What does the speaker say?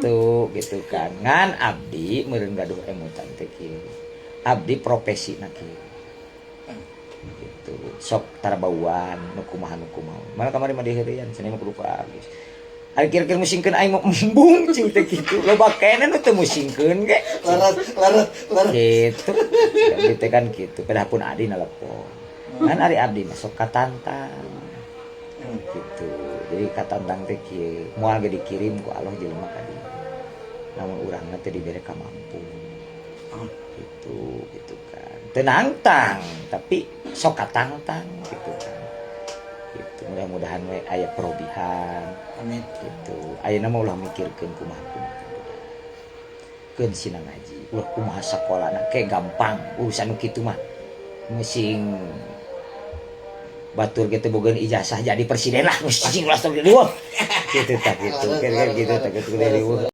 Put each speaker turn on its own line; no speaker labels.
Gitu gitu kan. Ngan abdi meureun gaduh emutan teh kieu. Abdi profesi na kieu. Gitu. Sok tarabauan nu kumaha nu kumaha. Mana kamari mah diheureuyan cenah mah kudu ku Agus. Ari kira-kira musingkeun aing mah embung cing teh kitu. Loba keneh nu teu musingkeun ge.
Larat, larat, larat.
Gitu. Abdi teh kan gitu. Pedah pun adi nelpon. Kan ari abdi mah sok katantang. Gitu. Jadi katantang teh kieu, moal ge dikirim ku Allah jelema ka dieu. Namun urangna teh dibere kamampu. Gitu, gitu kan. Teu nangtang, tapi sok katangtang gitu kan. Gitu. Mudah-mudahan we aya perobihan.
Amin.
Gitu. Ayeuna mah ulah mikirkeun kumaha kumaha. Keun sina ngaji, ulah kumaha sakolana ke gampang urusan nu kitu mah. Ngesing batur gitu boga ijazah jadi presiden lah, geus cicing ulah tong riweuh. Gitu tah gitu, kira-kira gitu tah gitu riweuh.